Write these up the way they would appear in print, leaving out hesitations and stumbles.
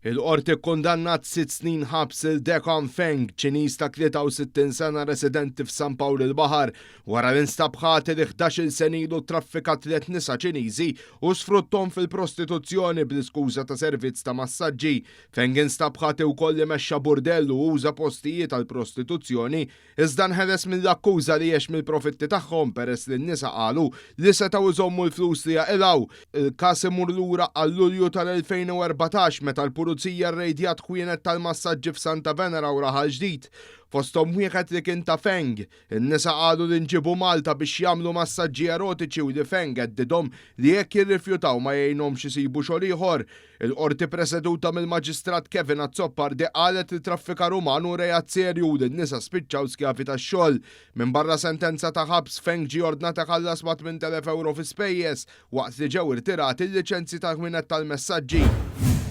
Il-Qorti kkundannat 6 snin ħabs lil Dekan Feng, Ċiniż ta' 63 sena residenti f'San Pawl il-Baħar, wara li nstab ħati li 11-il sena ilu traffika tliet nisa Ċiniżi u sfruttahom fil-prostituzzjoni bl-iskuża ta' servizz ta' massaġġi. Feng instab ħati wkoll li mexxa burdell u uża postijiet għal prostituzzjoni, iżda nħeles mill-akkuża li għex mill-profitti tagħhom peress li n-nisa qalu li setgħu jżommu l-flus li jaqilgħu. Il-każ imur lura għal Lulju tal-2014, meta l-pulizija rrejdjat ħwienet tal-massaġġi f'Santa Venera u Raħal Ġdid. Fosthom wieħed li kien ta' Feng. In-nisa qalu li nġibu Malta biex jagħmlu massaġġi erotiċi u li Feng heddidhom li jekk jirrifjutaw ma jgħinhomx isibu xogħol ieħor. Il-qorti preseduta mill-Maġistrat Kevin Azzopardi qalet li traffikar uman hu reat serju u li n-nisa spiċċaw skjavi tax-xogħol. Minn barra sentenza ta' ħabs, Feng ġie ordnat iħallas ma' 8,000 euro fi spejjeż waqt li ġew irtirati l-liċenzji tal-ħwienet tal-messaġġi.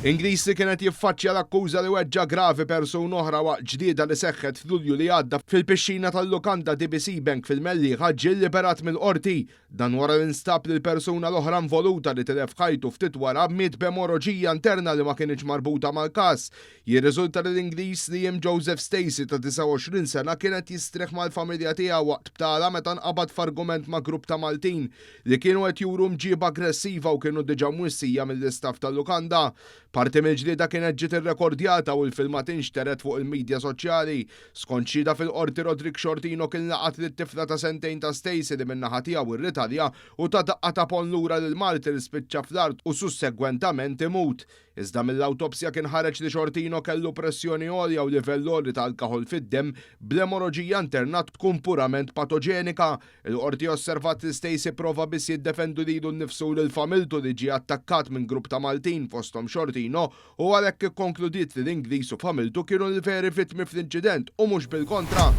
Ingliż li kienet jiffaċċja l-akkuża li weġġa gravi persuna oħra waqt ġlieda li seħħet f'Lulju li għadda fil-pixxina tal-lukanda DBC Bank fil-Mellieħa ġie liberat mill-qorti. Dan wara li nstab li l-persuna l-oħra involuta li tilef ħajtu ftit wara miet b'emoroġija interna li ma kienx marbuta mal-każ. Jirriżulta li l-Ingliż Liam Joseph Stacey ta' 29 sena kienet jistrieħ mal-familja tiegħu waqt btala meta nqabad f'argument ma' grupp ta' Maltin li kienu qed juru mġiba aggressiva u kienu diġà mwissija mill-istaff tal-lukanda. Parti mill-ġlieda kienet ġiet irrekordjata u l-filmat inxteret fuq il-medja soċjali. Skont xhieda fil-qorti, Rodrik Shortino kien laqat lit-tifla ta' sentejn ta' Stacey, li min-naħa tiegħu irritalja u ta daqqa ta' ponn lura lil Malti li spiċċa fl-art u sussegwentament imut. Iżda mill-awtopsja kien ħareġ li Shortino kellu pressjoni għolja u livell għoli ta' alkoħol fid-dem, bl-emoroġija interna tkun purament patoġenika. Il-qorti osservat li Stacey prova biss jiddefendu lilu nnifsu lil familtu li ġie attakkat minn grupp ta' Maltin, fosthom Shortino, u għalhekk ikkonkludiet li l-Ingliż u familtu kienu l-veri vittmi fl-inċident u mhux bil-kontra.